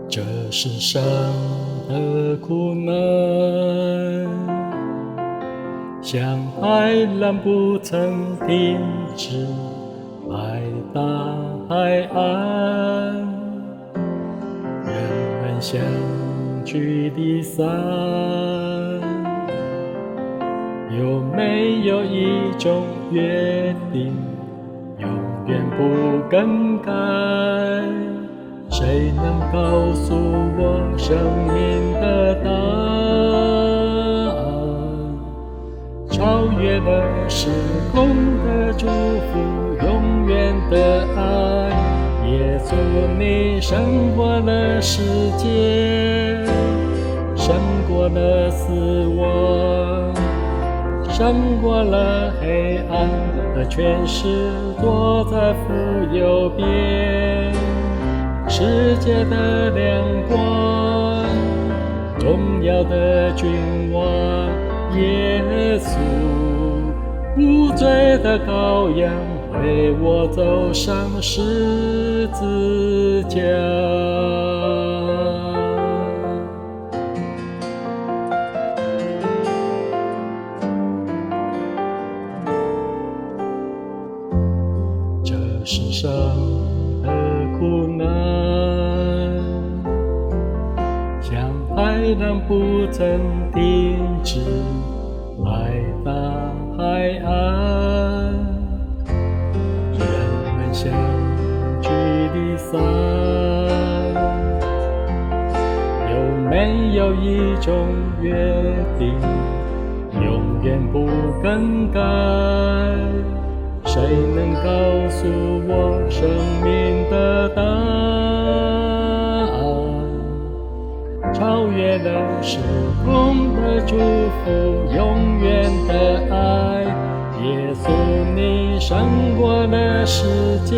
這世上的苦難，像海浪不曾停止，拍打海岸。人們相聚離散，有沒有一種約定，永遠不更改？誰能告訴我生命的答案？超越了時空的祝福，永遠的愛。耶穌，你勝過了世界，勝過了死亡，勝過了黑暗的權勢，坐在父右邊。世界的亮光，榮耀的君王，耶穌，無罪的羔羊，為我走上十字架。這世上的苦難，像海浪不曾停止，拍打海岸。人們相聚離散，有沒有一種約定，永遠不更改？誰能告訴我生命的答案？超越了時空的祝福，永遠的愛。耶穌，你勝過了世界，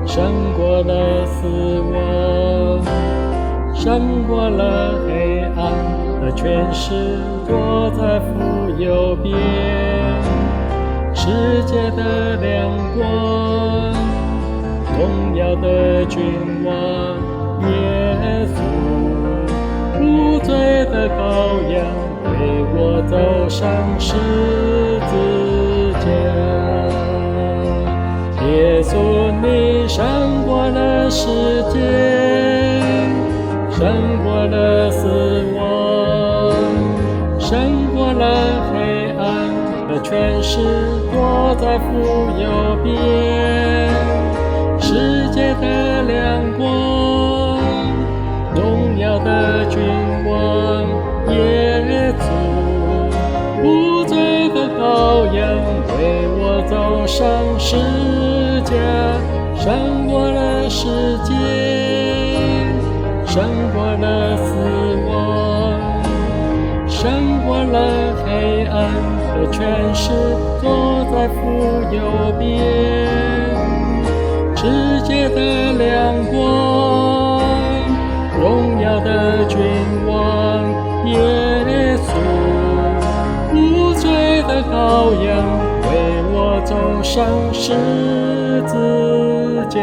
勝過了死亡，勝過了黑暗的權勢，坐在父右邊。世界的亮光，榮耀的君王，耶穌，無罪的羔羊，為我走上十字架。耶穌，你勝過了世界，勝過了死亡，勝過了黑暗的權勢，坐在父右邊。世界的亮光，榮耀的君王，耶穌，無罪的羔羊，為我走上十架，勝過了世界，勝過了死亡，勝過了黑暗的權勢，坐在父右邊。世界的亮光，榮耀的君王，耶穌，無罪的羔羊，為我走上十字架。